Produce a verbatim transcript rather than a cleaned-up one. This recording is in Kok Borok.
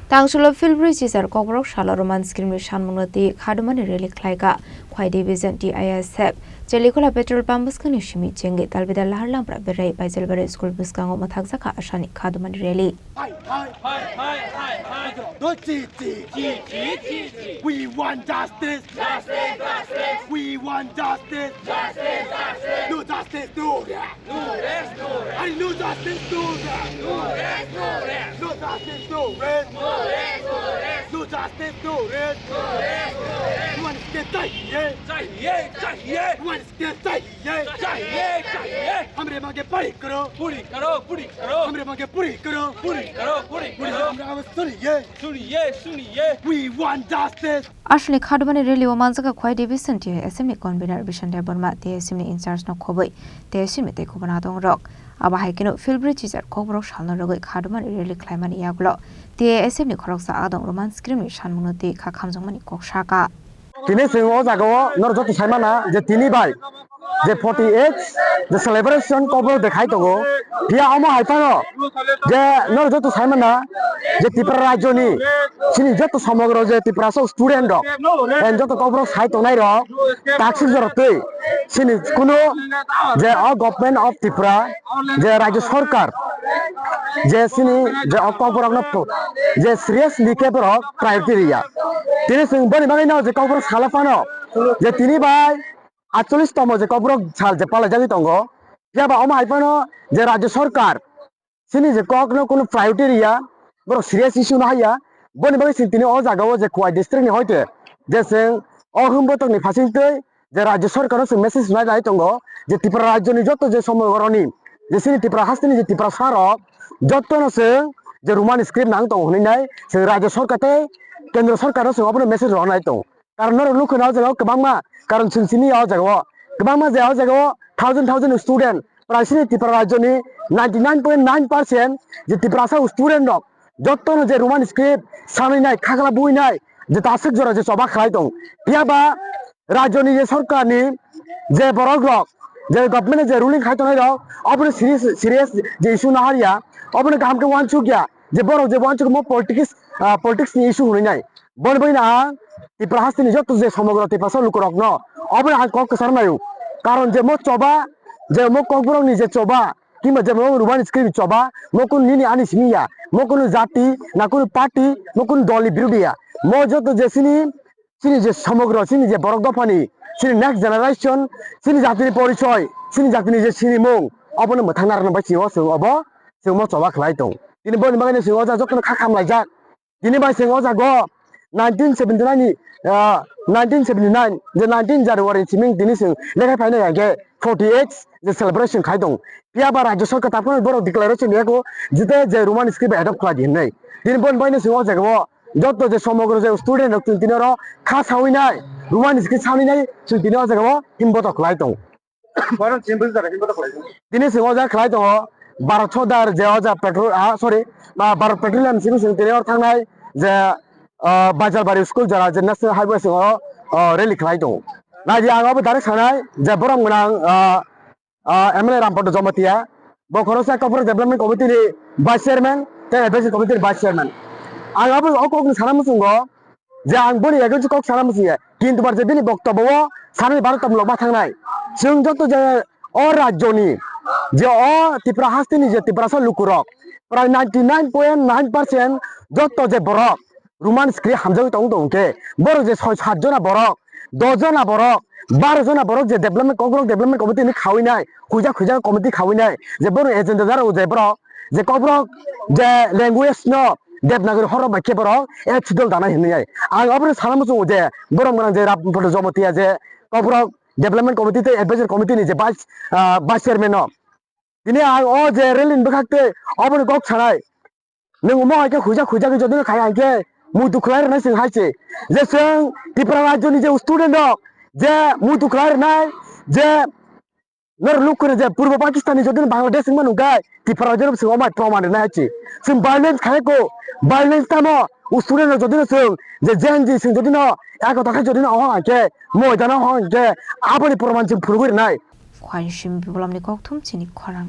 Tangsulo Philbri Chizar Kokborok salo Roman script ni sanmungno twi khadumani rally khlaikha. Khwai Division T I S F Chelikola petrol pump bwskangni simi chengwi talbidal lahar lampra berai Baijalbari school bwskango mwthakjakha asani khadumani rally. Hai, hai, hai, hai, hai, hai. No, chi, chi. Chi, chi, chi, chi. We want justice. Justice, justice. We want justice. Justice, justice. No justice, no rest. No rest, no rest. Are no justice, no rest. No rest, no rest. No justice, no rest. No rest, no rest. No justice, no rest. No rest, no rest. Roman script chahiye. Chahiye, chahiye. Roman script chahiye. Chahiye, chahiye. Hamre mange puri karo. Puri karo, puri karo. Hamre mange puri karo. Puri karo, puri karo. Hamre awaaz suniye. Suniye, suniye. We want justice. Aswkni khadumani rally o manjakha Khwai Division T I S F ni convener Bishan Debbarma, T I S F ni in charge no khobwi, T I S F ni tei kubun adongrok. Abo hai kheno Philbri Chizar Kokborok salno rwgwi khadumani rally khlaimani yagulo T I S F ni khoroksa adong Roman script ni sanmungno twi kha khamjakmani kok sakha. Tini chwng o jaga o norok joto sai mana je tini bai je forty eight je celebration Kokborok dekhai tongo. Phiya omo hai phano je norok joto sai mana je Tripura rajyoni chini joto somogro je Tiprasa student rok, eh, joto Kokborok sai tongnai rok taksik jorok twi chini kunu je o Government of Tripura je rajyo sorkar je chini je o Kokborokno po-, je seriously khe borok priority riya. Tini chwng boni bagwino je Kokborok salo phano je tini bai atchollish tomo je Kokborok sal je palai jagwi tongo. Phiya ba omo hai phano je rajyo sorkar chini je kokno kunu priority riya, borok serious issue no haiya. Boni bagwi chwng tini o jaga o je Khwai district ni hoite je chwng o hwn botokni phasing twi je rajyo sorkarno chwng message rwnai lai tongo je Tripura rajyoni joto je somogoroni je chini Tripura hasteni je Tiprasa rok jotono chwng je Roman script nang tongo hwnwi nai chwng rajyo sorkar tei kendro sorkarno chwng obono message rwnai tongo. Karon norok nukho na o jaga o kwbangma karon chwng simi ya o jaga o kwbangma je o jaga o thousand thousand student prai chini Tripura rajyoni ninety nine point nine percent je Tiprasa student rok jotono je Roman script sanwi nai, khakla bui nai, je taswk jora je choba khlai tong. Phiya ba rajyoni je sorkarni je borok rok, je government je ruling khai tongnai rok, obono serious, serious je issue no hariya, obono kaham khe uansuk ya, je borok je uansuk mo politics, ah, politics ni issue hwnwi nai. Boni bagwi no ang Tripura hasteni joto je somogro Tiprasa lukurokno obono ang kok kwchar maio. Karon je mo choba, je mo Kokborokni je choba, Kimba je mo Roman script choba, mo kunu nini ani simi ya, mo kunu jati, na kunu party, mo kunu dol ni birodhi ya. Mo joto je chini, chini je somogro, chini je borok dophani, chini next generation, chini jatini porichoy, chini jatini je sinimung, obono mwthang narwkna bai chini o chwng obo, chwng mo choba khlai tong. Tini boni bagwi no chwng o jaga jotono kha khamlaijak. Tini bai chwng o jaga o nineteen seventy nine ni, ah, nineteen seventy nine je nineteen January siming tini chwng lekhai phainai hwnkhe forty eight je celebration khai tong. Phiya ba rajyo sorkar taphano borok declaration yako jete je Roman script adopt khlai di hinwi. Tini bon baino chwng o jaga o joto je somogro je student rok chwng tini oro kha sawi nai, Roman script sawi nai chwng tini o jaga o himboto khlai tong. Bono chini bwswk jora himboto khlai di. Tini chwng o jaga khlai tongo, Bharat Sodar je o jaga petrol, ah, sorry, ah, Bharat Petroleum simi chwng tini oro thangnai je, ah, Bajalbari school jora je National Highway chwng oro, ah, rally khlai tongo. Nai di ang abo direct sanai je borok gwnang, ah, ah, M L A Rampada Jamatia, bo khoroksa Kokborok Development Committee ni Vice Chairman tei Advisory Committee ni Vice Chairman. Ang abo o kokno sana muchungo, je ang boni against kok sana muchung ya, kintu bar je bini boktobo o sanani baro tongmung ma thangnai. Chwng joto je o rajyoni, je o Tripura hasteni je Tiprasa lukurok, prai ninety nine point nine percent joto je borok Roman script hamjagwi tong tong khe, borok je soi sat jona borok, dos jona borok, baro jona borok je development, Kokborok Development Committee ni khawi nai, khuija khuija committee khawi nai, je borok agenda jara je borok, je Kokborok je language no Devanagari horrok bai khe borok, eh, chudol danai hinwi ai. Ang obono sana muchungo je, borok gwnang je Rampada Jamatia je Kokborok Development Committee tei Advisory Committee ni je vice, ah, vice chairman no. Tini ang o je rally ni bwkhak tei obono kok sanai. Nwng omo hai khe khuija khuija khe jodi no khai hai khe muitu khlai rwnai chwng hai se. Je chwng Tripura rajyo ni je student rok je muitu khlai rwnai je Norok nuk kheno je Purbo Pakistan ni jodi no Bangladesh wngma nung khe, Tripura jodi no chwng omai proman rwnai hai se. Chwng violence khai ko, violence tamo, o student rok jodi no chwng je Gen Z chwng jodi no eko ta khe jodi no hong hang khe, moidano hong hang khe, aboni proman chwng phurugwi rwnai. Khwai sim Biplopni kokthum chini khorang.